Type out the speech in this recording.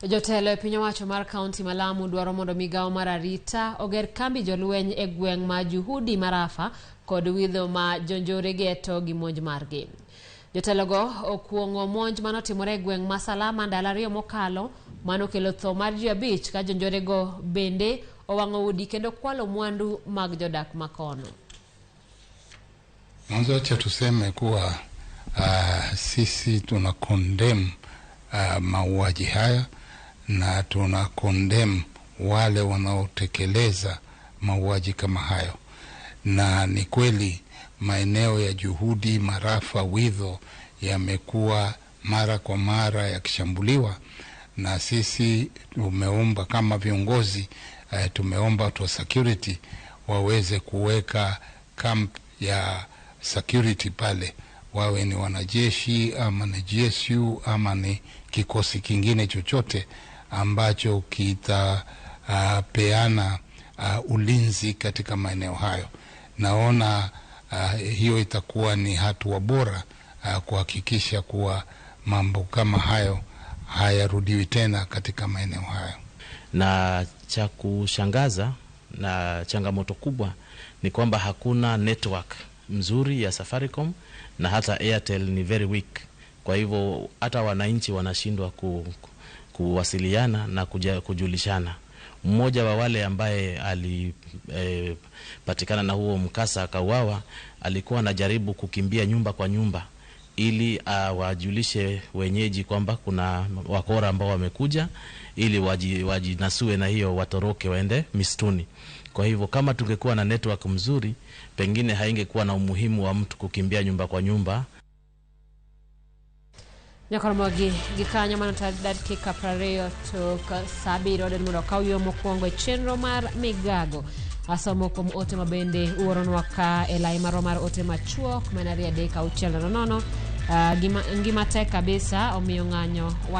Jotelo e piny owacho mar kaunti ma Lamu dwaro mondo migawo mar arita oger kambi jolweny e gweng' ma Juhudi Marafa kod Widho ma jonjore geto gi monj margi. Jotelogo okuong'o monj manotimore e gweng' ma Salama ndalo 2 mokalo manokelo tho mar ji 5 ka jonjorego bende owang'o udi kendo kwalo mwandu mag jodak makono. Mwanzo acha tuseme kuwa sisi tuna condemn mauaji haya na tuna condemn wale wanaotekeleza mauaji kama hayo, na ni kweli maeneo ya Juhudi, Marafa, Widho yamekuwa mara kwa mara yakishambuliwa, na sisi tumeomba kama viongozi tumeomba watu wa security waweze kuweka camp ya security pale, wawe ni wanajeshi ama ni GSU ama ni kikosi kingine chochote ambacho kitapeana ulinzi katika maeneo hayo. Naona hiyo itakuwa ni hatua bora kuhakikisha kuwa mambo kama hayo hayarudiwi tena katika maeneo hayo. Na cha kushangaza na changamoto kubwa ni kwamba hakuna network mzuri ya Safaricom na hata Airtel ni very weak. Kwa hivyo hata wananchi wanashindwa kuwasiliana na kujulishana. Mmoja wa wale ambaye alipatikana na huo mkasa akauawa, alikuwa anajaribu kukimbia nyumba kwa nyumba ili wajulishe wenyeji kwamba kuna wakora ambao wamekuja, ili wajinasue na hiyo watoroke waende mistuni. Kwa hivyo kama tungekuwa na network mzuri, pengine haingekuwa na umuhimu wa mtu kukimbia nyumba kwa nyumba. Nyakoromogi gikanyo mano dakika 20 tok 7 den mondo okaw yo mokwongo e chenro mar migago. Asomo kuom ote mabende uoronwa ka e lai marwa mar ote machuok man 2 3 6 0 0. Ngima tek kabisa omiyo ng'anyo wadwa.